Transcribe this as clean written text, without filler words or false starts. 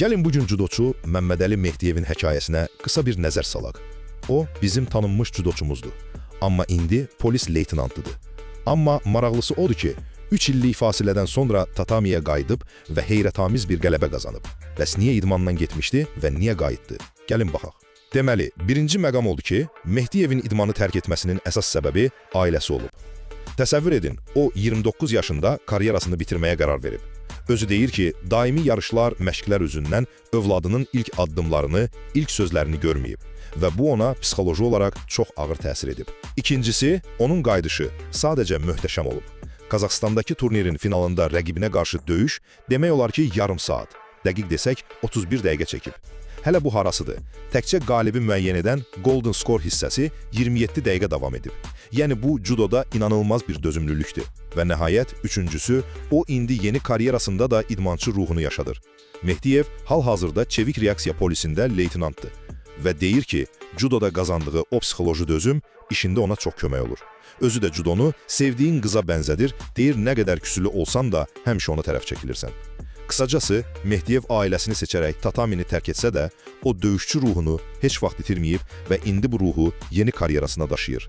Gəlin bu gün judoçu Məmmədəli Mehdiyevin hekayəsinə qısa bir nəzər salaq. O bizim tanınmış judoçumuzdur. Amma indi polis leytenantıdır. Amma maraqlısı odur ki, 3 illik fasilədən sonra tatamiyə qayıdıb və heyrətamiz bir qələbə qazanıb. Bəs niyə idmandan getmişdi və niyə qayıtdı? Gəlin baxaq. Deməli, birinci məqam oldu ki, Mehdiyevin idmanı tərk etməsinin əsas səbəbi ailəsi olub. Təsəvvür edin, o 29 yaşında karyerasını bitirməyə qərar verib. Özü deyir ki, daimi yarışlar, məşqlər üzündən övladının ilk addımlarını, ilk sözlərini görməyib və bu ona psixoloji olaraq çox ağır təsir edib. İkincisi, onun qayıdışı sadəcə möhtəşəm olub. Qazaxıstandakı turnirin finalında rəqibinə qarşı döyüş demək olar ki, yarım saat, dəqiq desək 31 dəqiqə çəkib. Hələ bu harasıdır? Təkcə qalibi müəyyən edən Golden Score hissəsi 27 dəqiqə davam edib. Yəni bu judoda inanılmaz bir dözümlülükdür. Və nəhayət üçüncüsü, o indi yeni karyerasında da idmançı ruhunu yaşadır. Mehdiyev hal-hazırda çevik reaksiya polisində leytenantdır və deyir ki, judoda qazandığı o psixoloji dözüm işində ona çox kömək olur. Özü də judonu sevdiyin qıza bənzədir, deyir nə qədər küsülü olsan da həmişə ona tərəf çəkilirsən. Qısacası, Mehdiyev ailəsini seçərək tatamini tərk etsə də, o döyüşçü ruhunu heç vaxt itirməyib və indi bu ruhu yeni karyerasına daşıyır.